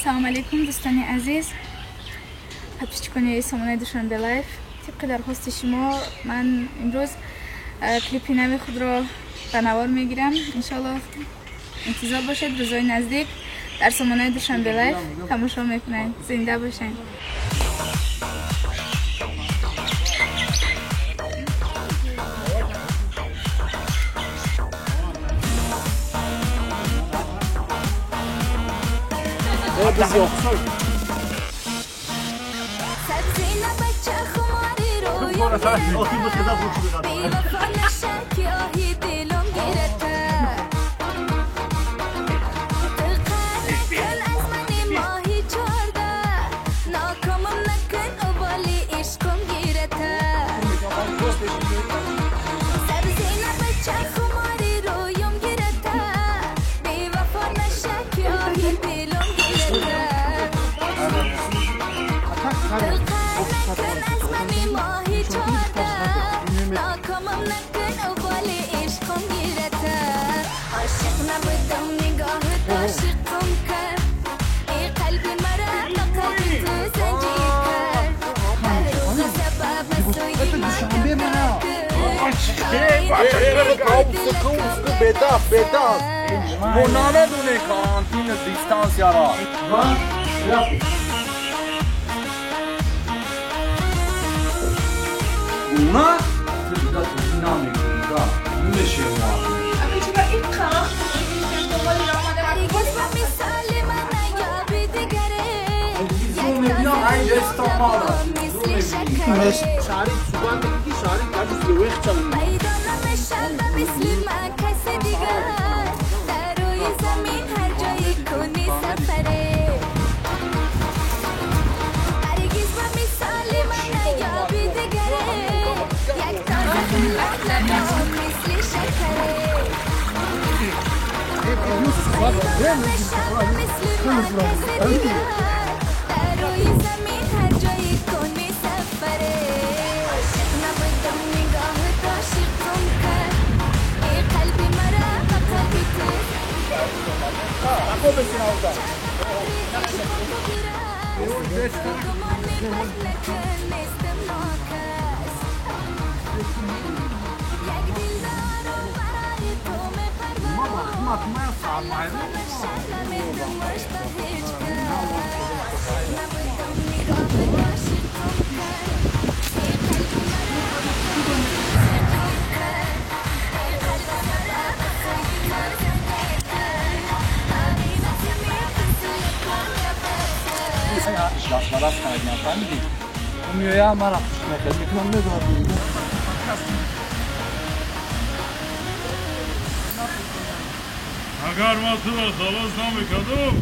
Салом алейкум, дӯстони азиз, подписчикони сомонаи Душанбе Лайф. Тибқи дархости шумо ман имрӯз клипи нави худро ба навор мегирам. Иншоаллоҳ, интизор бошед, рӯзҳои наздик дар сомонаи Душанбе Лайф тамошо мекунед. Зинда бошед. Бедав, мо намедонем карантин дистанцияро. На, ту дига ту намегӯӣ, намешавӣ мо. Агар ман туро халос намекардам,